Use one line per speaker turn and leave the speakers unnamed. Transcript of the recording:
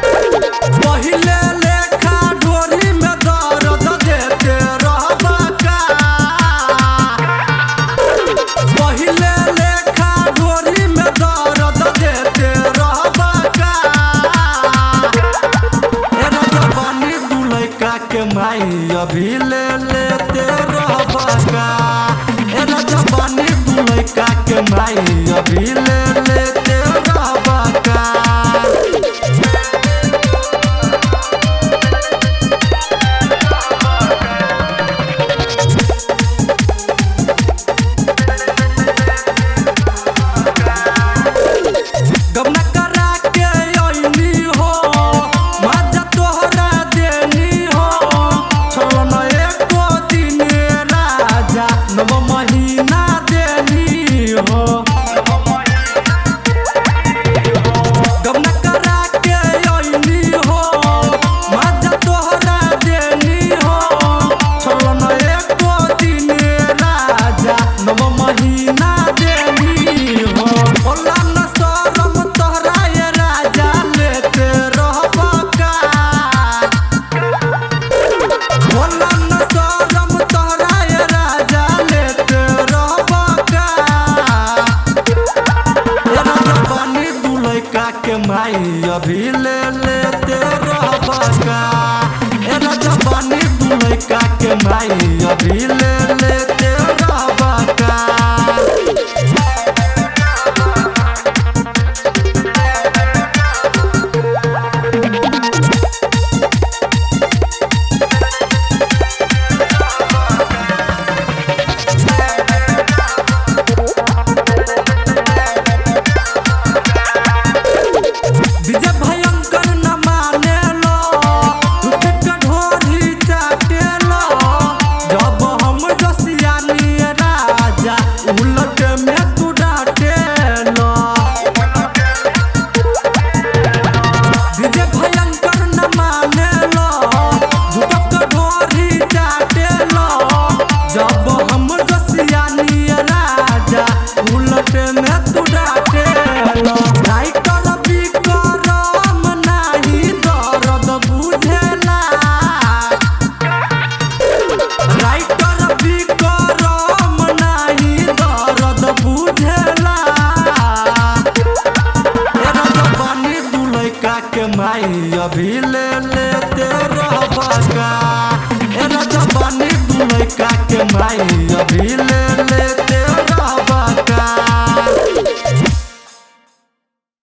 पहिले लेखा डोरी में दर्द देते रहबा का। पहिले लेखा डोरी में दर्द देते रहबा का। ए रजवानी दुलैका के माई अभी ले लेते रहबा का। ए रजवानी दुलैका के माई अभी ले लेते रहबा का। गबना करा के अइनी हो, मजा तोहरा देनी हो। छोड़न एको दिन राजा, नव महीना देनी हो। गबना करा के अइनी हो, मजा तोहरा देनी हो। छोड़न एको दिन राजा, नव महीना देनी हो। होला न शरम तोहरा ये राजा, लेते रहबा का। होला न शरम तोहरा ये राजा, लेते रहबा का। ए रजवानी दुलैका के माई अभी ले लेते रहबा का। ए रजवानी दुलैका के माई अभी ले लेते रहबा का। विजय भयंकर न माने लो, झूठ के ढोरी चाटे लो। जब हम जसियानी राजा, उलट में तू डांटे लो। विजय भयंकर न माने लो, झूठ के ढोरी चाटे लो। जब हम जसियानी राजा, उलट में तू डांटे लो। राइटर विक्रम नाही दर्द बुझेला। राइटर विक्रम नाही दर्द बुझेला। ए रजवानी दुलैका के माई अभी ले